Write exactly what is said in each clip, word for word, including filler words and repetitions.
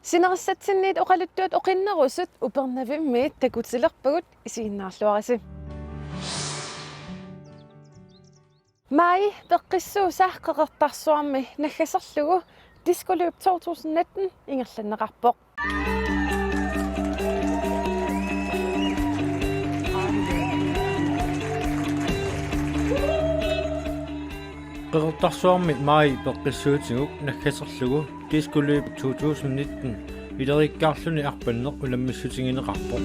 Sinerissatsinniit oqaluttuat oqinnerusut Upernavimmiit takutilerpagut, isiginnaarluarisi. Maaji peqqissuusa Qeqertarsuarmi naggaserlugu Diskoløb to tusind nitten ingerlanneqarpoq. Qeqertarsuarmi maaji peqqissuutigut naggaserlugu Diskoløb to tusind nitten ilerikkaarluni arpanneq unammissutigineqarpoq.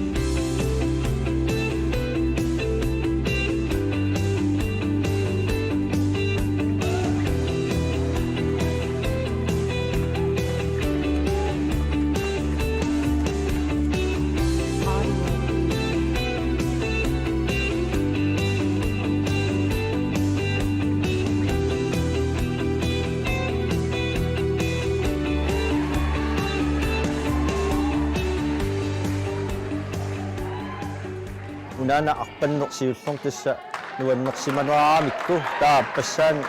Unaana arpanneq siulleq tassa nuannersimaneraamikku, taava aappassaani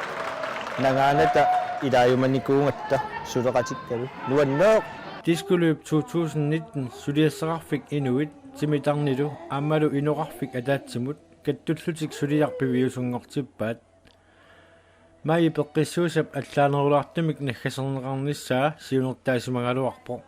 nangaanata ilaajumanikuugatta suleqatikkalu. Nuanneq. Diskoløb to tusind nitten suliassaqarfik inuit timitarnilu aammalu inoqarfik ataatsimut kattullutik suliaq piviusunngortippaat. Maaji peqqissuusap allaanerulaartumik naggaserneqarnissaa siunertaasimagaluarpoq.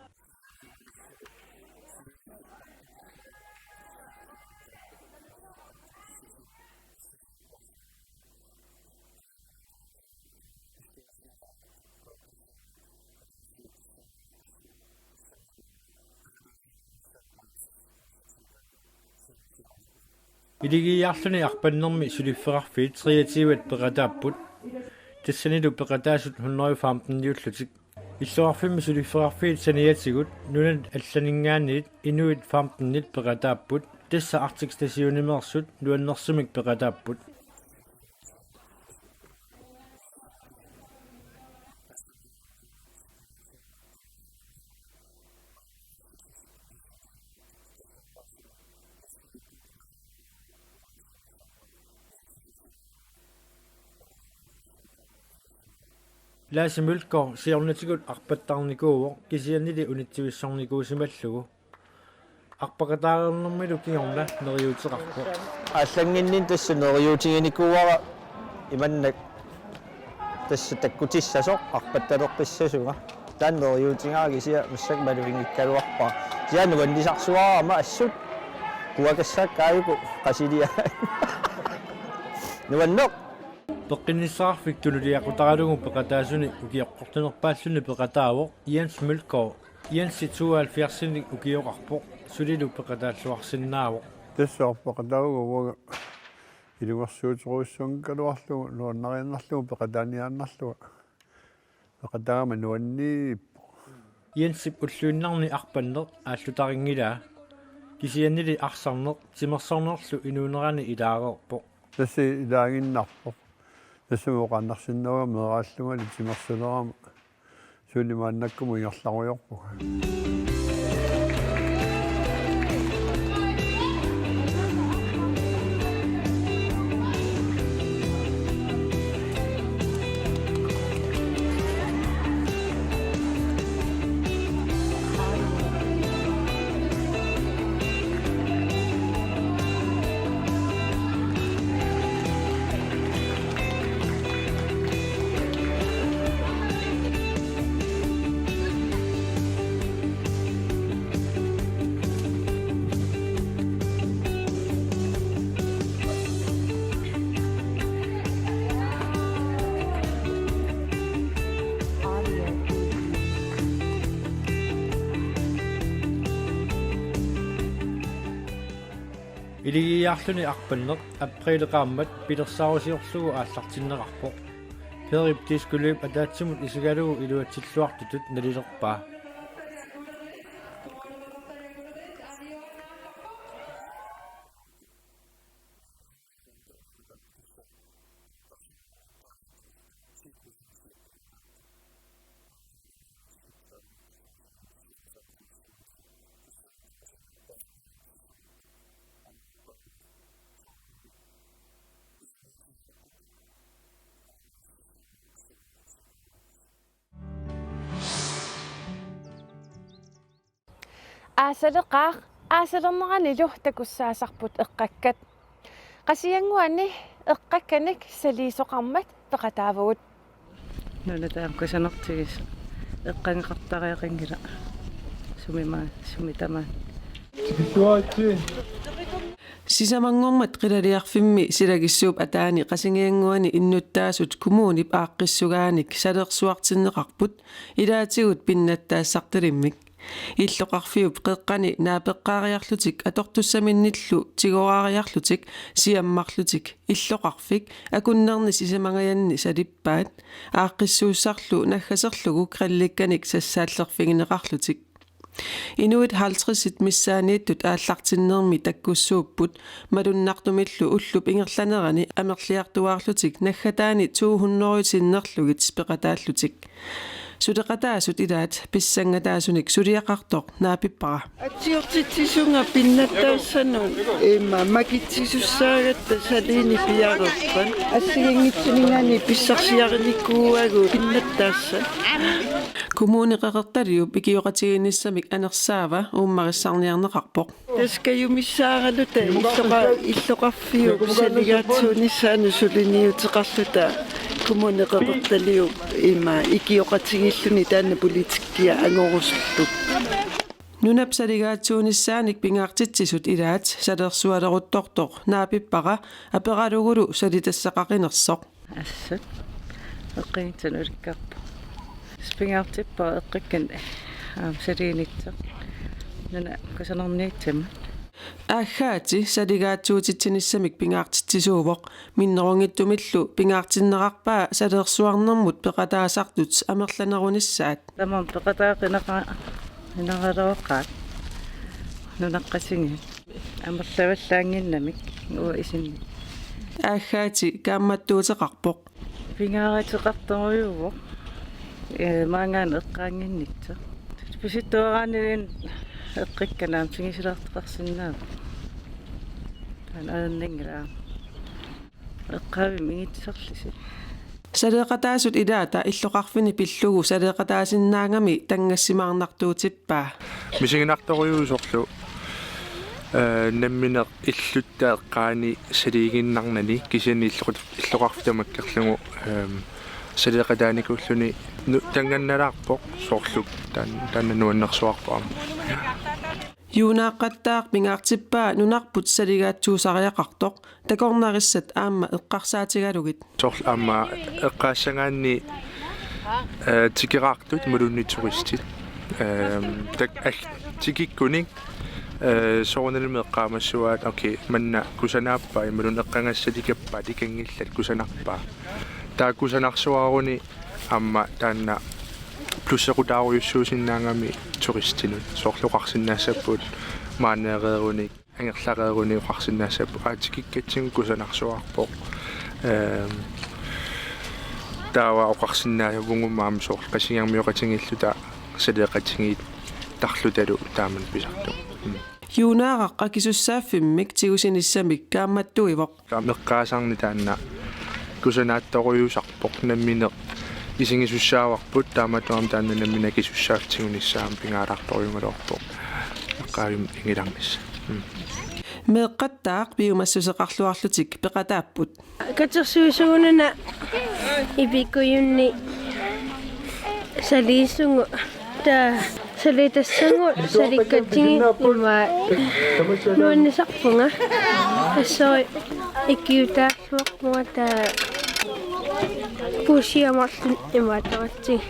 Iligiiaarluni arpannermi suliffeqarfiit treogtyve peqataapput. Tassanilu peqataasut hundrede femten-iullutik. Illoqarfimmi suliffeqarfiit saniatigut nunat allaninngaanniit inuit femten-it peqataapput. Tassa Arctic Stationimeersut nuannersumik peqataapput. Laasi Mølgaard siornatigut arpattarnikuuvoq, kisiannili unitsivissornikuusimallugu. Arpaqataareernermilu kingorna neriuuteqarpoq. Aallannginninni tassa neriuutiginikuuara imannak tassa takkutissasoq arpattaleqqissasunga. Taanna neriuutigaara kisianni massakkut maluginngikkaluarpara. Kisianni nuannisarsuarama assut kuakassaakkaajukku qasiliaa. Nuanneq. Peqqinnissaqarfik tunuliaqutaralugu peqataasuni ukioqqortunerpaalluni peqataavoq Jens Mølgaard. Jensi tooghalvfjerdsinik ukioqarpoq, sulilu peqataalluarsinnaavoq. Tassa peqataavunga uanga ilungersuuterujussuunngikkaluarlugu, nuannariinnarlugu peqataaniaannarlunga. Peqataagama nuanniippoq. Jensip ulluinnarni arpanneq aallutarinngilaa. Kisiannili arsarneq timersornerlu inuunerani ilaareerpoq. Tassa ilaaginnarpoq. Tassami oqaannarsinnaavunga meeraallungali timersulerama. Suuni maannakkumut ingerlarujoorpunga. Iligiiaarluni arpanneq apriilip qaammat pilersaarusiorlugu aallartinneqarpoq. Perip Diskoløb ataatsimut isigalugu iluatsilluartutut nalilerpaa. Aasaleqaaq, aasalerneranilu takussaasarput eqqakkat. Qasigiannguani eqqakkanik saliisoqarmat peqataavugut. Nuna taama kusanartigisoq eqqageqartariaqanngilaq sumima sumi tamaat. Sisamanngormat Qilaliarfimmi silagissuup ataani Qasigiannguani innuttaasut kommunip aaqqissugaanik salersuartinneqarput ilaatigut pinnattaassartalimmik. Illoqarfiup qeqqani naapeqqaariarlutik atortussaminnillu tigoraariarlutik siammarlutik illoqarfik akunnerni sisamangajanni salippaat aaqqissuussarlu naggaserlugu grillikkanik sassaallerfigineqarlutik. Inuit halvtredsit missaanniittut aallartinnermi takkussuupput malunnartumillu ullup ingerlanerani amerliartuaarlutik naggataani to hundrede sinnerlugit peqataallutik. Suleqataasut ilaat pissangataasunik suliaqartoq naapippara. Atsiortitsisunga pinnattaassanut ima makitsisussaagatta saliini piareerpat. Assigiinngitsuninngaanniit pissarsiarinikuuagut pinnattaassat. Kommune Qeqertaliup ikioqatigiinnissamik anersaava uummarissarniarneqarpoq. Tassa kajumissaaraluta illoqa-, illoqarfiup saligaatsuunissaanut suliniuteqarluta Kommune Qeqertaliup ima ikioqatigiilluni taanna politikkia angorusullugu. Nunap saligaatsuunissaanik pingaartitsisut ilaat salersualeruttortoq naapippara aperalugulu salitassaqaqinersoq. Assut. Eqqaanngitsunik ulikkaarpoq. Pingaartippara eqqakkanik aamma saliinitsoq. Nuna kusanarniassammat. Aaggaati saligaatsuutitsinissamik pingaartitsisuuvoq. Minnerunngitsumillu pingaartinneqarpaa salersuarnermut peqataasartut amerlanerunissaat. Tamanna peqataaqinaqa-, inaqaluaqaat. Nunaqqatigiit. Amerlavallaannginnamik uanga isinni. Aaggaati kaammattuuteqarpoq. Pingaaruteqartorujuuvoq. Ee, maanngaanniit eqqaannginnitsoq. Pisittuaraanniluunniit eqqakkanik aamma tigusulaartoqarsinnaavoq. Taanna ajornanngilaq. Eqqaavimmi ingitserlusi. Saleqataasut ilaata illoqarfinni pillugu saleqataasinnaagami tanngassimaarnartuutippaa. Misiginartorujuuvoq soorlu, ee, nammineq illutta eqqaani saliiginnarnani kisianni illoqat-, illoqarfik tamakkerlugu, eem, saleqataanikuulluni nu-, tanngannalaarpoq soorlu taan-, taanna nuannersuarpoq aamma. Juunaaqqattaaq pingaartippaa nunarput saligaatsuusariaqartoq takornarissat aamma eqqarsaatigalugit. Soorlu aamma eqqaassagaanni, ee, tikeraartut imaluunniit turistit. Eem, tak-, al-, tikikkunik, ee, soorunalimi eqqaamassuaat, okay, manna kusanaappaa imaluunniit eqqagassat ikappaat ikanngillat kusanarpaa. Taava kusanarsuaruni aamma taanna plussequtaarujussuusinnaagami turistinut. Soorlu oqarsinnaassapput maani ereerunik, angerlareerunik oqarsinnaassapput. Aa, tikikkatsigu kusanarsuarpoq. Eem, taava oqarsinnaavunga aamma soorlu Qasigiarmioqatigiilluta saleqatigiittarlutalu taamani pisartoq. Mm. Juunaaraq akisussaaffimmik tigusinissamik kaammattuivoq. Taava eqqaasarneq taanna kusanaattorujuusarpoq nammineq isigisussaavarput taamatut aamma taanna nammineq akisussaaffik tigunissaa aamma pingaartorujuugaluarpoq. Eqqaavimmi ingilaarnissaq. Mm. Meeqqattaaq piumassuseqarluarlutik peqataapput. Katersuisugununa ipikujunni saliisugu taava salitassagut salikkatsigit ima nuannisarpunga. Assut ikiutaalluarpunga taava puussiammarluni imaattoratsigit.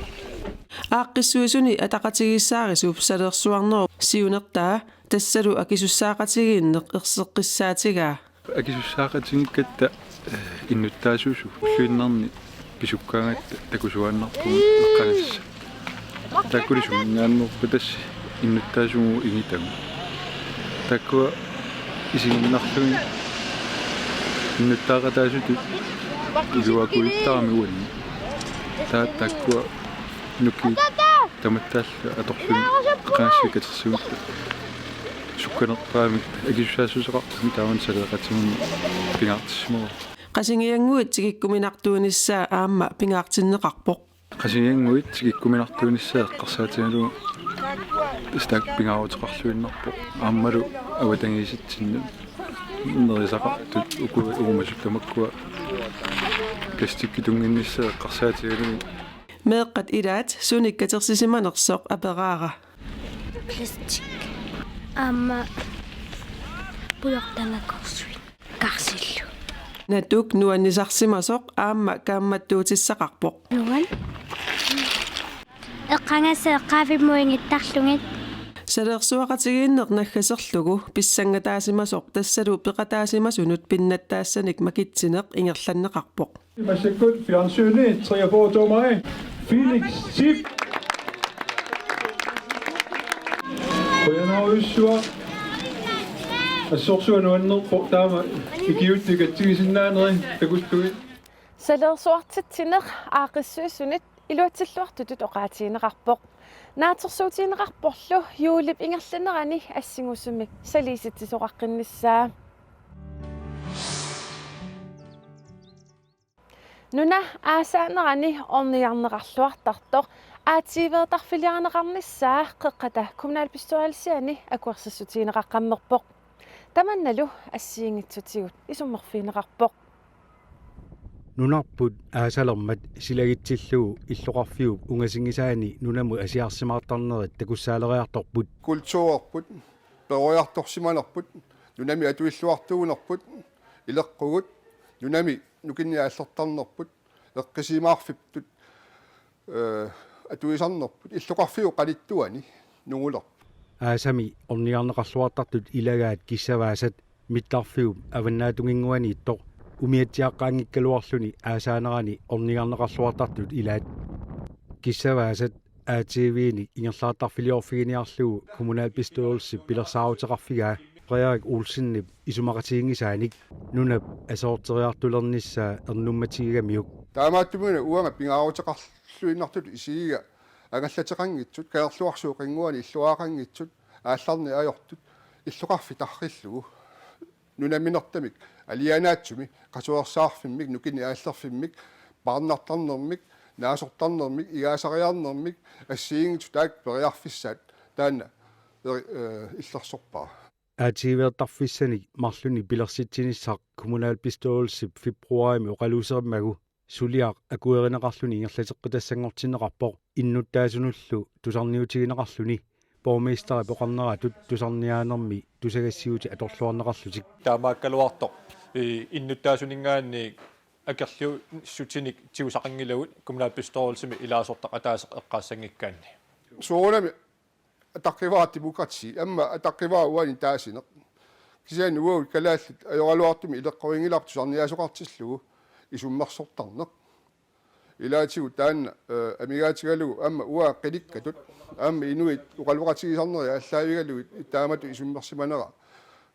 Aaqqissuisuni ataqatigiissaarisup salersuarnerup siunertaa tassalu akisussaaqatigiinneq erseqqissaatigaa. Akisussaaqatigiikkatta, ee, innuttaasuusut ulluinnarni pisukkaangatta takusuaannarpugut eqqagassat. Taakkuli suminngaanneerpata tassa innuttaasugut igitagut. Taakkua isiginnarlugit innuttaaqataasutut iluakujuttaramik uanni. Taava taakkua nukiit tamattaallu atorlugit eqqagassat katersugut sukkanerpaamik akisussaassuseqartumik taamani saleqatigiinneq pingaartissimavoq. Qasigiannguit tikikkuminartuinissaa aamma pingaartinneqarpoq. Qasigiannguit tikikkuminartuinissaa eqqarsaatigalugu Stærkt pingaaruteqarluinnarpoq aammalu avatangiisitsinnut nerisaqartut uku uumasut tamakkua plastikkip tunginnissaa eqqarsaatigalugit. Meeqqat ilaat sunik katersisimanersoq aperaara. Plastik. Aamma pujortamakorsuit. Karsillu. Natuk nuannisarsimasoq aamma kaammattuutissaqarpoq. Nuan. Eqqagassat eqqaavimmut ingittarlugit. Saleersuaqatigiinneq naggaserlugu pissanngataasimasoq tassalu peqataasimasunut pinnattaassanik makitsineq ingerlanneqarpoq. Massakkut fjernsyni treogfyrre-tommeri Felix Zip. Qujanarujussuaq. Assorsuaq nuannerpoq taama ikiuuttukatsigisinnaaneri takullugit. Saleersuartitsineq aaqqissuissunit iluatsilluartutut oqaatigineqarpoq. Naatsorsuutigineqarporlu juulip ingerlanerani assingusumik saliisitsisoqaqqinnissaa. Nuna aasaanerani ornigarneqarluartartoq A T V-ertarfiliarineqarnissaa Qeqqata kommunalbestyrelsiani akuersissutigineqaqqammerpoq. Tamannalu assigiinngitsutigut isummerfigineqarpoq. Nunarput aasalermat silagitsillugu illoqarfiup ungasinngisaani nunamut asiarsimaartarnerit takussaaleriartorput. Kulturerput, peroriartorsimanerput, nunami atuilluartuunerput, ileqqugut, nunami nukinnik aallertarnerput, eqqissisimaarfittut, eh, atuisarnerput, illoqarfiup qanittuani nungulerput. Aasami ornigarneqarluartartut ilagaat kissavaasat mittarfiup avannaatunginnguaniittoq umiatsiaqqaanngikkaluarluni aasaanerani ornigarneqarluartartut ilaat. Kissavaasat A T V-nik ingerlaartarfiliorfiginiarlugu kommunalbestyrelsip pilersaaruteqarfigaa Frederik Olsenip isumaqatiginngisaanik nunap aserorteriartulernissaa ernummatigigamiuk. Taamaattumik uanga pingaaruteqarluinnartutut isigiga angallateqanngitsut, Kangerluarsuup qinnguani illuaraqanngitsut, aallarneq ajortut, illoqarfik tarrillugu. Nunaminertamik, alianaatsumik, qasuersaarfimmik, nukinnik aallerfimmik, paarnartarnermik, naasortarnermik, igaasariarnermik, assigiinngitsut taakku periarfissaat taanna eri-, eh, illersorpara. A T V-ertarfissanik marlunnik pilersitsinissaq kommunalbestyrelsip februarimi oqaluuserimmagu suliaq akuerineqarluni ingerlateqqitassanngortinneqarpoq innuttaasunullu tusarniutigineqarluni borgmesterip oqarneratut tusarniaanermi tusagassiuutit atorluarneqarlutik. Taamaakkaluartoq, i-, innuttaasuninngaanniit akerliussutinik tigusaqanngilagut kommunalbestyrelsimi ilaasortaq ataaseq eqqaassanngikkaanni. Soorunami ataqqivara demokrati, aamma ataqqivara uani taasineq. Kisianni uagut kalaallit ajoraluartumik ileqqorinngilarput tusarniaasoqartillugu isummersortarneq. Ilaatigut taanna, eh, amigaatigalugu aamma uanga qinikkatut, aamma inuit oqaloqatigisarnerit aallaavigalugit taamatut isummersimanera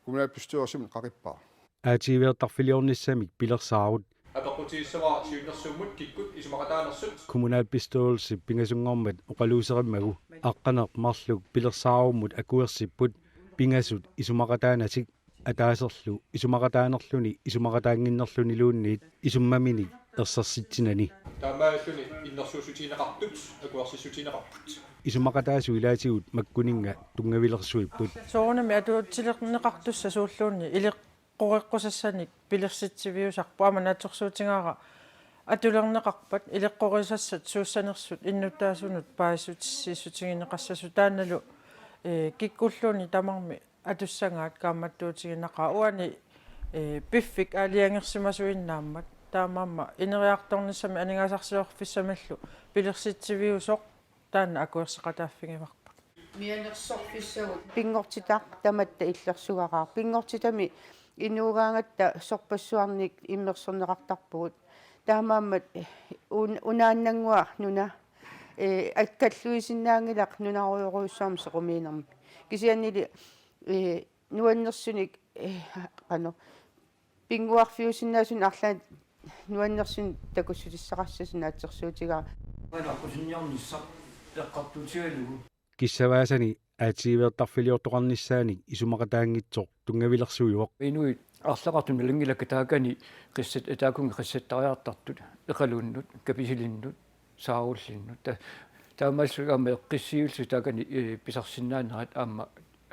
kommunalbestyrelsimut qaqippara. A T V-ertarfiliornissamik pilersaarut. Apeqqutigissavara siunnersuummut kikkut isumaqataanersut. Kommunalbestyrelsip pingasunngormat oqaluuserimmagu aqqaneq-marluk pilersaarummut akuersipput pingasut isumaqataanatik ataaserlu isumaqataanerluni isumaqataannginnerluniluunniit isummaminik ersersitsissinani. Taamaalilluni innersuussutigineqartut akuersissutigineqarput. Isumaqataasut ilaatigut makkuninnga tunngavilersuipput. Soorunami atuutilerneqartussat suulluunniit ileqqoreqqusassanik pilersitsiviusarput aamma naatsorsuutigaara atulerneqarpat ileqqorisassat suussanersut innuttaasunut paasissutissiissutigineqassasut taannalu, eh, kikkulluunniit tamarmik atussagaat kaammattuutiginaqaaq uani, eh, piffik aalajangersimasuinnaammat. Taamaammat ineriartornissamik aningaasarsiorfissamillu pilersitsiviusoq taanna akuerseqataaffigivarput. Mianersorfissagut. Pinngortitaq tamatta illersugaqaaq. Pinngortitami inuugaangatta sorpassuarnik immersorneqartarpugut. Taamaammat, eh, un-, unaannannguaq nuna, eh, akkalluisinnaanngilaq nunarujorujussuarmik sequmiinermi. Kisiannili, eh, nuannersunik, eh, qanoq, pinnguarfiusinnaasunik arlaannik nuannersunik takussutissaqarsinnaasoq naatsorsuutigaara. Qanaqqusinniarnissaq eqqartuutigalugu. Kissavaasani A T V-ertarfiliortoqarnissaanik isumaqataanngitsoq tunngavilersuivoq. Inuit arlaqartut nalunngilaat taakani qissat-, taakunga qissattariartartut, Eqalunnut, Kapisilinnut, Saarullinnut. Ta-, Taamaasillunga aamma eqqissiviillusi taakani, eh, pisarsinnaanerat aamma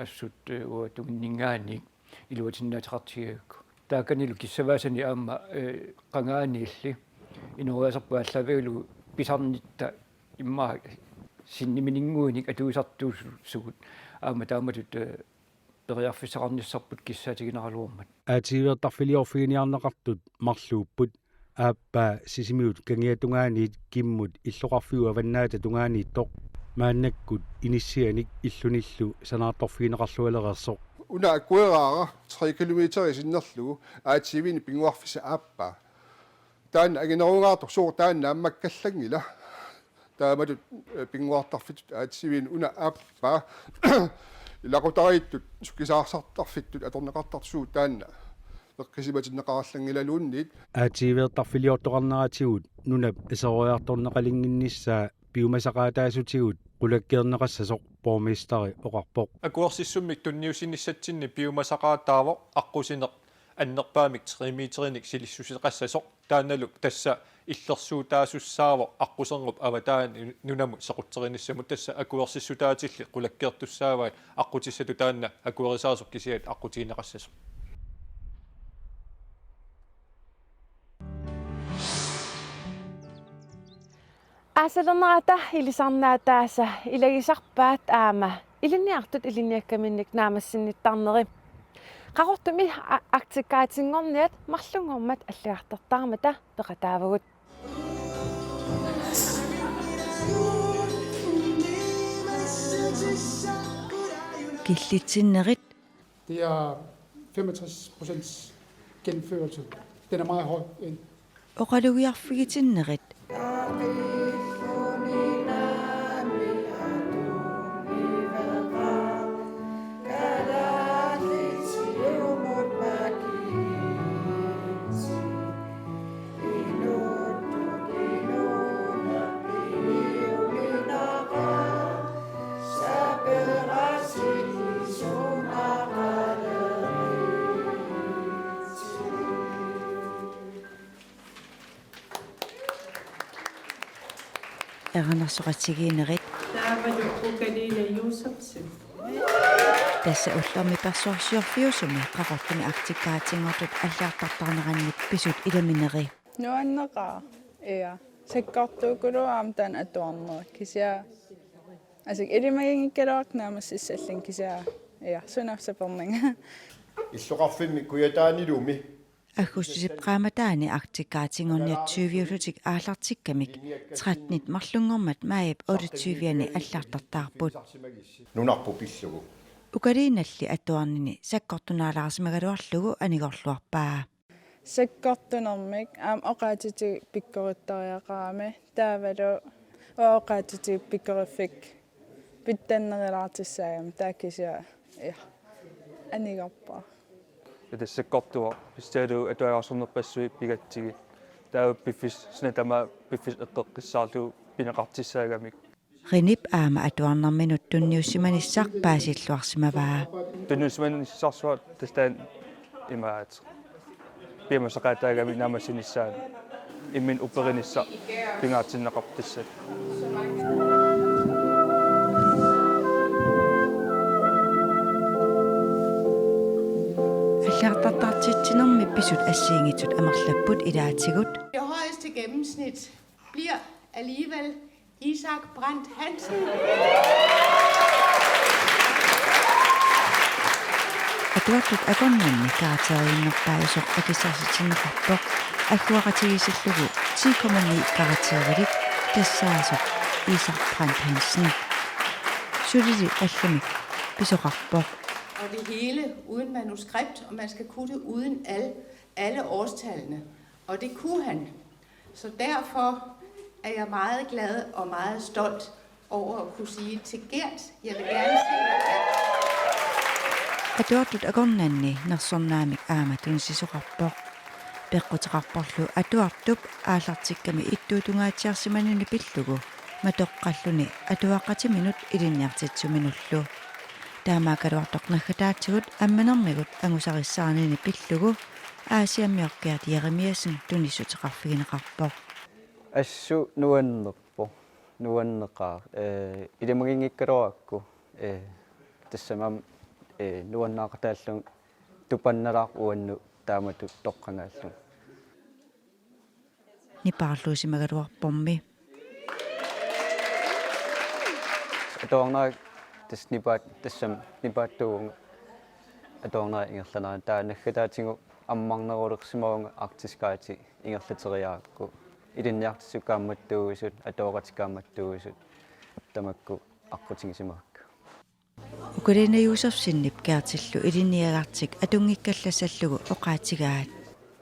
assut, eh, uanga tunginninngaanniit iluatinnaateqartigigakku. Taakanilu kissavaasani aamma, eh, qangaaniilli inooriaaserput aallaavigalugu pisarnitta immaqa sinnimininnguinik atuisartuussugut aamma taamatut, eh, periarfissaqarnissarput kissaatiginaraluarmat. A T V-rtarfiliorfiginiarneqartut marluupput. Aappaa Sisimiut kangiatungaaniit kimmut illoqarfiup avannaata tungaaniittoq. Maannakkut inissianik illunillu sanaartorfigineqarlualereersoq. Una akueraara tre kilometer sinnerlugu A T V-nik pinnguarfissaq aappaa. Taanna anginerungaartoq sooq taanna ammakkallanngila. Taamatut, eh, pinnguartarfittut A T V-nik una aappaa. Ilaqutariittut sukkisaarsartarfittut atorneqartartut suut taanna eqqisimatinneqarallanngilaluunniit. A T V-rtarfiliortoqarneratigut nunap aseroriartorneqalinnginnissaa piumasaqaataasutigut qulakkeerneqassasoq borgmesteri oqarpoq. Akuersissummik tunniussinissatsinni piumasaqaataavoq aqqusineq annerpaamik tre meterinik silissuseqassasoq. Taannalu tassa illersuutaasussaavoq aqqusernup avataani nunamut sequtserinissamut, tassa akuersissutaatilli qulakkeertussaavai aqqutissatut taanna akuerisaasoq kisiat aqqutigineqassasoq. Aasalernerata ilisarnaataasa ilagisarpaat aamma ilinniartut ilinniakkaminnik naammassinnittarneri. Qaqortumi a-, Arctic Guidinngorniat marlunngormat allagartartaramata peqataavugut. Killitsinnerit. Det er femogtres procent gennemførelse. Den er meget høj. Oqalugiarfigitinnerit. Erinarsoqatigiinnerit. Taavalu Ukalina Josefsen. Tassa ullormi persuarsiorfiusumi Qaqortumi Arctic Guidinngortut allagartartaarnerannik pisut ilamineri. Nuanneqaaq. Ja. Sakkortuukuluuvoq aamma taanna atuarnera. Kisianni. Asik ilimaginngikkaluarpoq naammassissallunga kisianni. Ja. Sunaaffa sapernanga. Illoqarfimmi Kujataanilumi. Aggustip qaammataani Arctic Guidinngorniat tyviullutik aallartikkamik trettenit marlunngormat maajip otteogtyviani allagartartaarput. Nunarput pillugu. Ukalinalli atuarnini sakkortunaalaarsimagaluarlugu anigorluarpaa. Sakkortunermik aamma oqaatsitigut pikkorittariaqarami taavalu oqaatsitigut pikkoriffik pitsannerulaartussaagami taava kisianni, ja, anigorpara. Ja tassa sakkortuvoq, pissutigalugu atuagaarsornerpassuit pigatsigit. Taava piffissaq suna tamaat piffissaq eqqoqqissaarlugu pineqartussaagamik. Rinip aamma atuarnerminut tunniussimanissaq paasilluarsimavaa. Tunniussimanissarsuaq tassa taanna imaattoq piumasaqaataagami naammassinissaanut imminut upperinissaq pingaartinneqarpoq tassa. Allagartartitsinermi pisut assigiinngitsut amerlapput ilaatigut. Det højeste gennemsnit bliver alligevel Isak Brandt Hansen. Atuartut akornanni karakteriinnerpaajusoq akissarsitinneqarpoq, agguaqatigiissillugu ti komma ni karakterilik tassaasoq Isak Brandt Hansen. Sulili allamik pisoqarpoq. Og det hele uden manuskript, og man skal kunne det uden al, alle årstallene. Og det kunne han. Så derfor er jeg meget glad og meget stolt over at kunne sige til Gert, jeg vil gerne se dig. Atuartut akornanni nersornaamik aamma tunisisoqarpoq. Peqquteqarporlu atuartup aallartikkami ittuutungaatsiarsimanini pillugu matoqqalluni atuaqatiminut ilinniartitsisuminullu. Taamaakkaluartoq naggataatigut ammanermigut angusarissaanini pillugu Aasiammioq Gert Jeremiassen tunissuteqarfigineqarpoq. Assut nuannerpoq. Nuanneqaaq, ee, ilimaginngikkaluarakku, ee, tassami aamma, ee, nuannaaqataallugu tupannalaaq uannut taamatut toqqagaallugu. Nipaarluusimagaluarpormi. Atuarnerat tassa nipaat-, tassami nipaattuuvunga atuarnerat ingerlanerani. Taava naggataatigut ammarnerulersimavunga Arctic Guide ingerlateriarakku. Ilinniartitsisut kaammattuuisut, atuaqatit kaammattuuisut, tamakku aqqutigisimavakka. Ukalina Josefsenip Gertillu ilinniagartik atunngikkallassallugu oqaatigaat.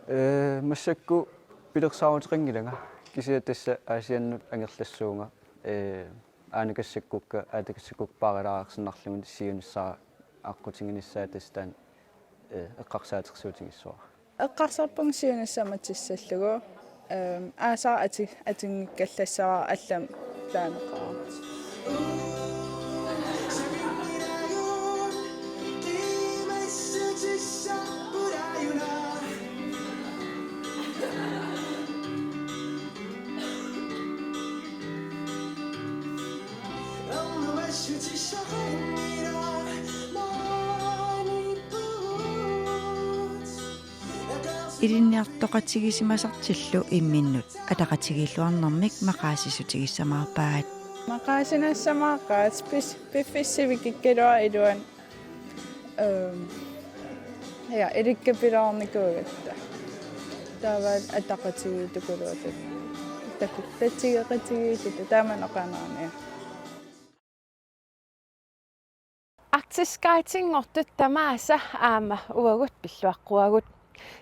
Ee, massakkut pilersaaruteqanngilanga, kisianni tassa Aasiannut angerlassuunga, ee, aanakassakkukka, aatakassakkukka paarilaarsinnarlugit siunissara aqqutiginissaa tassa taanna, ee, eqqarsaatersuutigissuara. Eqqarsarpunga siunissaq matissallugu, ehm, aasaq ati-, atunngikkallassavara allamik planeqarama. Ilinniartoqatigisimasartillu imminnut ataqatigiilluarnermik maqaasissutigissamaarpaat. Maqaasinassamaaqaat pis-, piffissaq sivikikkaluaq iluani. Ehm, ja, ilikkapiloornikuugatta. Taava ataqatigiittukuluutut. Taku-, tatigeqatigiittut taamani oqaannarniarlugu. Arctic Guide-inngortut tamaasa aamma uagut pilluaqquagut.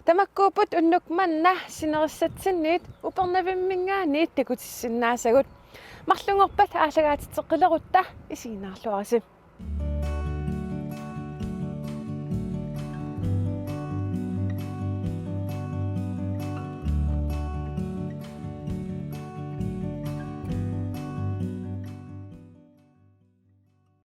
Tamakkuupput unnuk manna sinerissatsinniit Upernavimminngaanniit takutissinnaasagut. Marlunngorpat aallakaatitseqqilerutta isiginnaarluarisi.